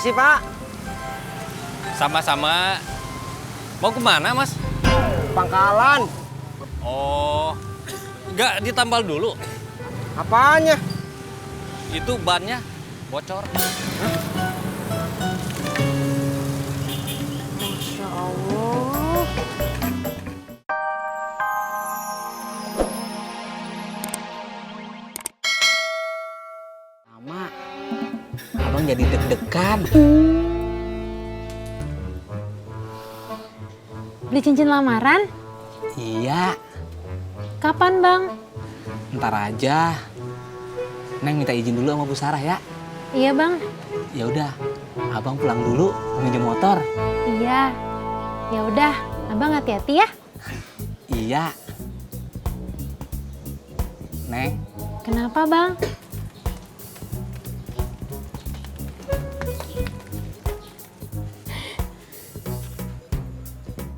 Makasih, Pak. Sama-sama. Mau kemana, Mas? Pangkalan. Oh, nggak ditambal dulu. Apanya? Itu bannya bocor. Masya Allah. Lama, abang jadi deg-degan. Beli cincin lamaran? Iya, Kapan, Bang? ntar aja. Neng minta izin dulu sama Bu Sarah ya. Iya, Bang. Ya udah, abang pulang dulu minjem motor. Iya. Ya udah, Abang hati-hati ya. Iya. Neng, Kenapa, Bang?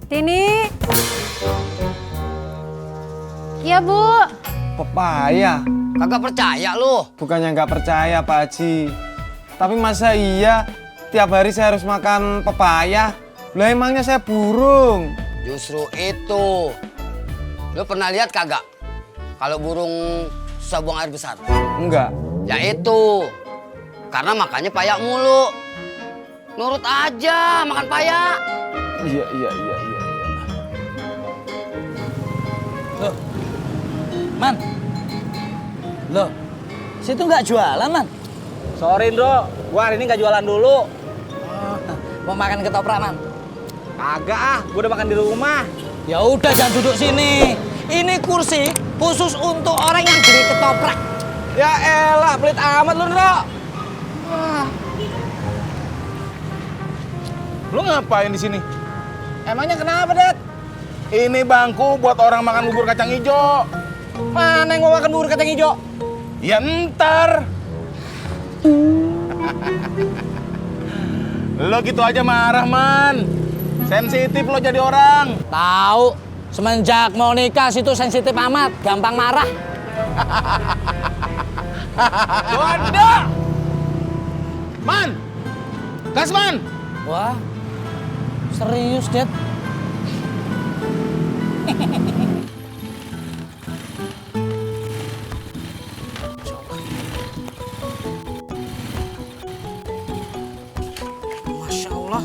Tini. Iya, Bu. Pepaya. Kagak percaya lu. Bukannya nggak percaya, Pak Haji. Tapi masa iya tiap hari saya harus makan pepaya? Lah emangnya saya burung? Justru itu. Lu pernah lihat kagak? Kalau burung susah buang air besar. Enggak. Ya itu. Karena makannya payak mulu. Nurut aja makan payak. Iya. loh, Man. Loh, situ nggak jualan, Man. Sorry, Ndro. Gua hari ini nggak jualan dulu. Mau makan ketoprak, Man. Kagak ah, gua udah makan di rumah. Ya udah, jangan duduk sini. Ini kursi khusus untuk orang yang beli ketoprak. Ya elah, pelit amat lu, Ndro. Lu ngapain di sini? Emangnya kenapa, Det? Ini bangku buat orang makan bubur kacang hijau. Mana yang mau makan bubur kacang hijau? Ya ntar. Lo gitu aja marah, Man. Sensitif lo jadi orang. Tahu, semenjak mau nikah situ sensitif amat, gampang marah. Waduh. Man. Gas, Man. Wah, serius, Det. Masya Allah.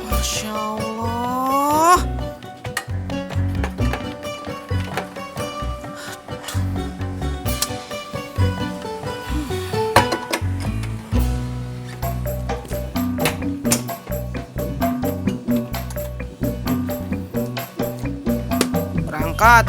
Masya Allah. Berangkat.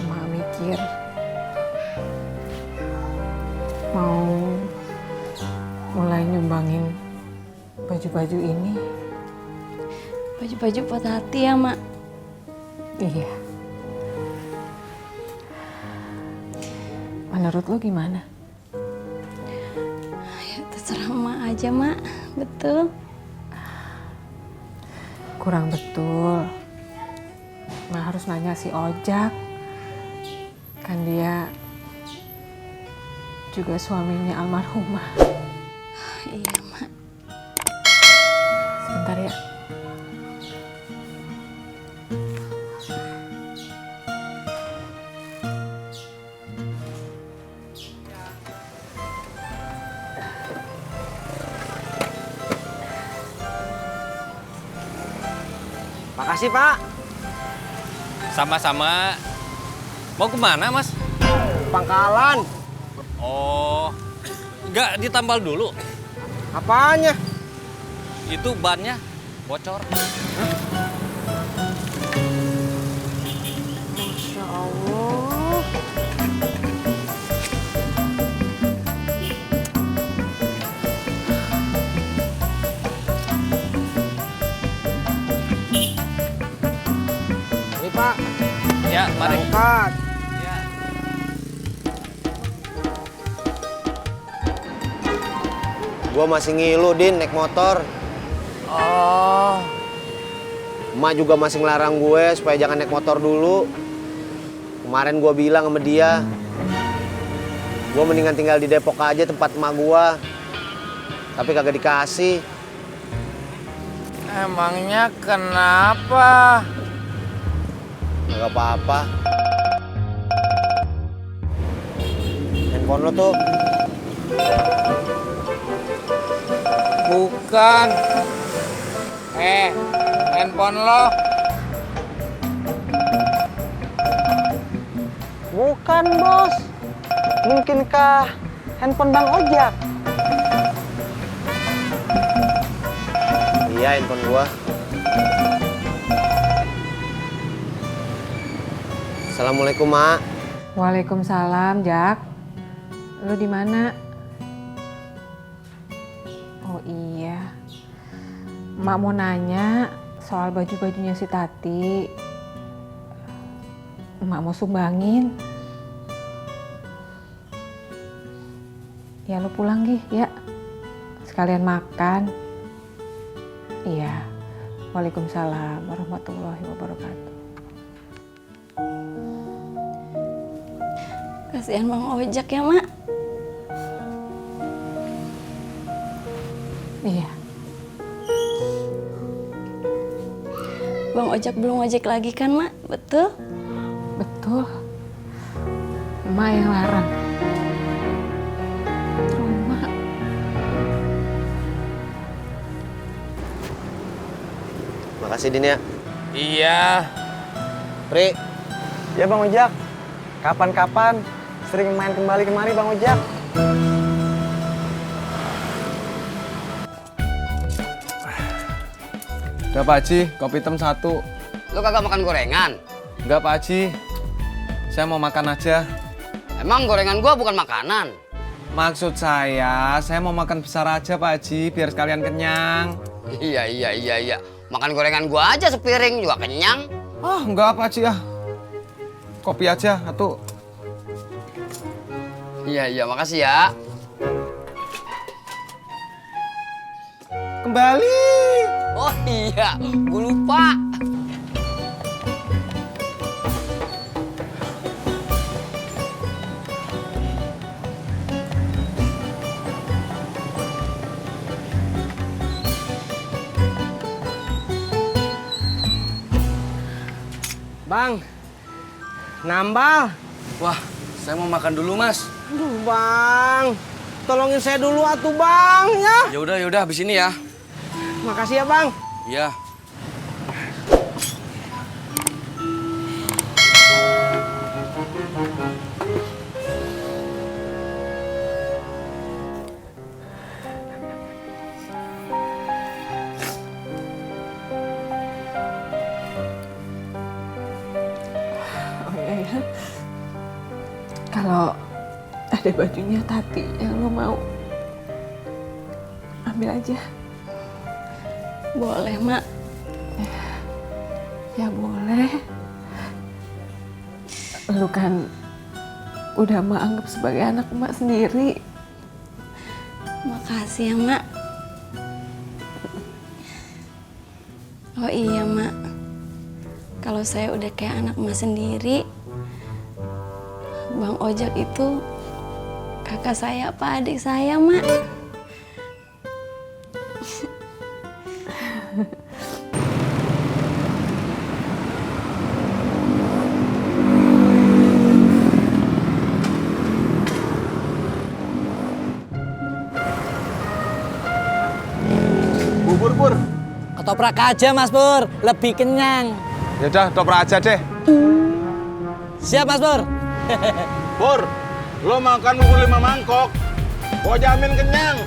Mak mikir mau mulai nyumbangin baju-baju ini. Baju-baju buat hati ya, Mak. Iya. Menurut lu gimana? Ya, terserah Mak aja, Mak. Betul. Kurang betul. Mak harus nanya si Ojak. Kan dia juga suaminya almarhumah. Iya, Mak. Sebentar ya. Makasih, Pak. Sama-sama. Mau kemana, Mas? Pangkalan. Oh, nggak ditambal dulu. Apanya? Itu bannya bocor. Masya Allah. Ini Pak, Ya, mari. berangkat. Ya. Gua masih ngilu, Din, naik motor. Oh, Emak juga masih ngelarang gue supaya jangan naik motor dulu. Kemarin gue bilang sama dia, gue mendingan tinggal di Depok aja tempat emak gue. Tapi kagak dikasih. emangnya kenapa? Kagak apa-apa. Handphone lo tuh. Bukan. Handphone lo. Bukan, Bos. Mungkinkah handphone Bang Ojak? Iya, handphone gue. Assalamualaikum, Mak. Waalaikumsalam, Jak. Lu di mana? Oh iya. Mak mau nanya soal baju-bajunya si Tati. Mak mau sumbangin. Ya lu pulang Gi, ya. Sekalian makan. Iya. Waalaikumsalam warahmatullahi wabarakatuh. Kasihan Bang Ojak ya, Mak. Iya. Bang Ojak belum ojek lagi kan, Mak? Betul? Betul. Emak yang larang. Trauma. Makasih, Din, ya. Iya. Pri, Ya Bang Ojak. Kapan-kapan sering main kembali kemari Bang Ojak. Udah Pak Haji, kopi hitam 1. Lo kagak makan gorengan? Enggak Pak Haji, saya mau makan aja. Emang gorengan gua bukan makanan? Maksud saya mau makan besar aja Pak Haji, biar sekalian kenyang. Iya. Makan gorengan gua aja sepiring juga kenyang. Ah, enggak Pak Haji ya. Kopi aja, atuh. Iya, makasih ya. Kembali. Oh iya, gua lupa. Bang, nambal. Wah, saya mau makan dulu, Mas. Aduh, Bang. Tolongin saya dulu atuh, Bang, ya. Ya udah habis ini ya. Makasih ya, Bang. Iya. Oh iya ya. Kalau ada bajunya Tati yang lo mau, ambil aja. Boleh, Mak. Ya boleh. Lu kan udah Mak anggap sebagai anak Mak sendiri. Makasih ya, Mak. Oh iya, Mak. Kalau saya udah kayak anak Mak sendiri, Bang Ojak itu kakak saya apa adik saya, Mak? Pur. Ketoprak aja Mas Pur, lebih kenyang. Ya udah, toprak aja deh. Siap Mas Pur. Pur, lo makan bubur 5 mangkok. Gua jamin kenyang.